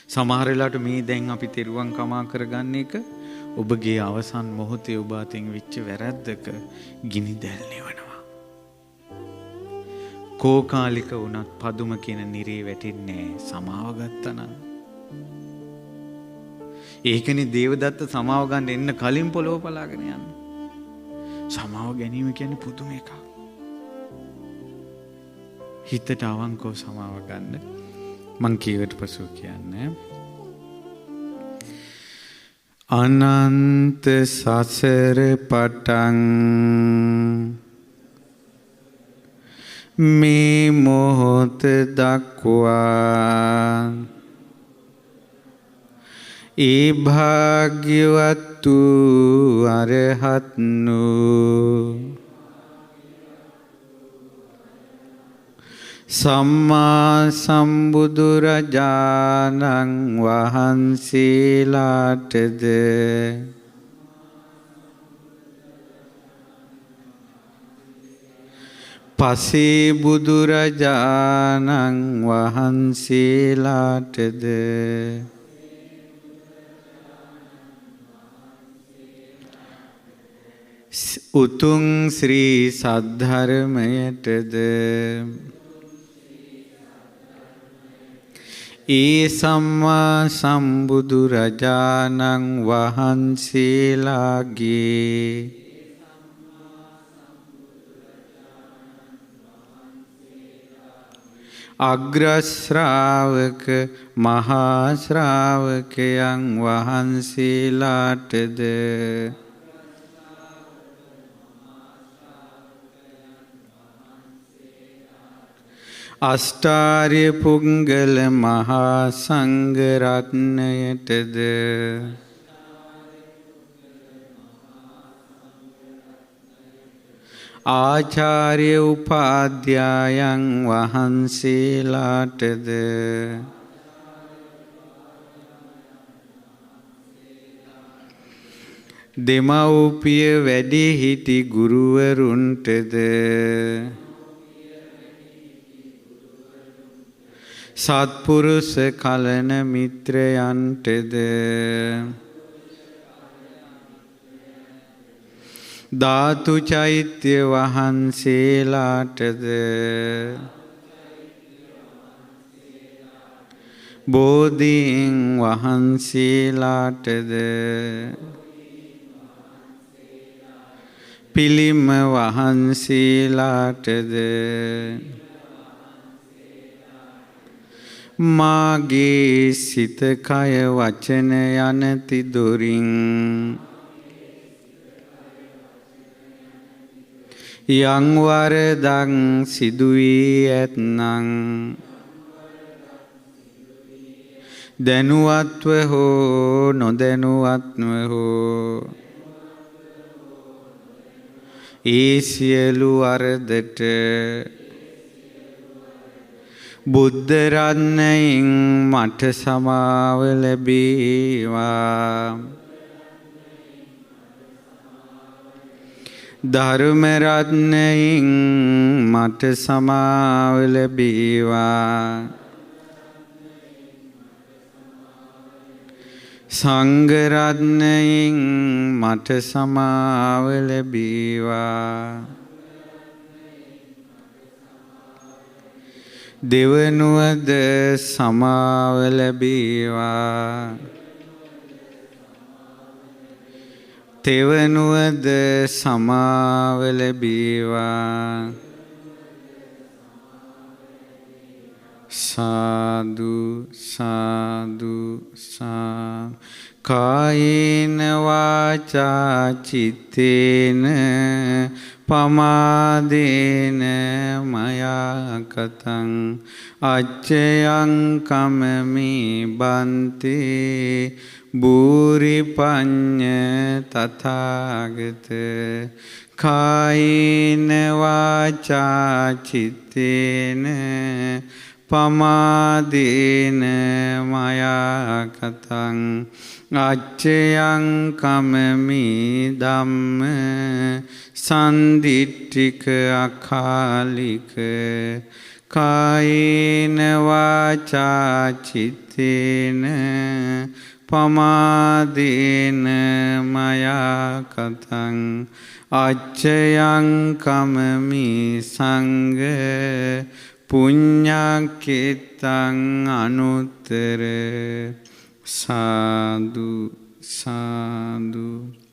සමහර වෙලාවට මේ දැන් අපි තෙරුවන් කමා කරගන්න එක ඔබගේ අවසන් මොහොතේ ඔබ අතින් වෙච්ච වැරැද්දක ගිනි දැල් නිවනවා. කෝකාලික වුණත් පදුම කියන නිරේ වැටෙන්නේ සමාව ගත්තා නම්. ඒකනේ දේවදත්ත සමාව ගන්න එන්න කලින් පොළොව පලාගෙන යන්නේ. සමාව ගැනීම කියන්නේ පුදුම එකක්. හිතට අවංකව සමාව ගන්න. මං කියවට පසුව කියන්නේ අනන්ත සසර පටන් මේ මොහොත දක්වා ඒ භාග්‍යවත් වූ අරහත් වූ සම්මා සම්බුදුරජාණන් වහන්සේලාටද පසේ බුදුරජාණන් වහන්සේලාටද උතුම් ශ්‍රී සද්ධර්මයටද ඒ සම්මා සම්බුදුරජාණන් වහන්සේලාගේ අග්‍ර ශ්‍රාවක මහා ශ්‍රාවකයන් වහන්සේලාටද අෂ්ටාර්ය පුංගල මහා සංඝ රත්නයටද ආචාර්ය උපාධ්‍යායන් වහන්සේලාටද දෙමව්පිය වැඩිහිටි ගුරුවරුන්ටද සත්පුරුෂ කලන මිත්‍රයන්ටද ධාතු චෛත්‍ය වහන්සේලාටද බෝධීන් වහන්සේලාටද පිළිම වහන්සේලාටද මාගේ සිත කය වචන යන තිදුරින් යං වරදක් සිදු වී ඇත්නම් දැනුවත්ව හෝ නොදැනුවත්ව හෝ ඒ සියලු වරදට බුද්ධ රත්නයෙන් මට සමාව ලැබේවා. ධර්ම රත්නයෙන් මට සමාව ලැබේවා. සංඝ රත්නයෙන් මට සමාව ලැබේවා. දෙවනුවද සමාව ලැබේවා. තෙවනුවද සමාව ලැබේවා. සාදු සාදු සා. කායේන වාචා චිත්තේන පමාදේන මයා කතං අච්චයං කමමි බන්තේ භූරි පඤ්ඤ තථාගත. කායේන වාචා චිත්තේන පමාදේන මයා කතං අච්චයං කමමි ධම්ම සන්දිට්ඨික අකාලික. කායේන වාචා චිත්තේන පමාදේන මයා කතං අච්චයං කමමි සංඝ පුඤ්ඤක්ඛෙත්තං අනුත්තර. සාදු සාදු.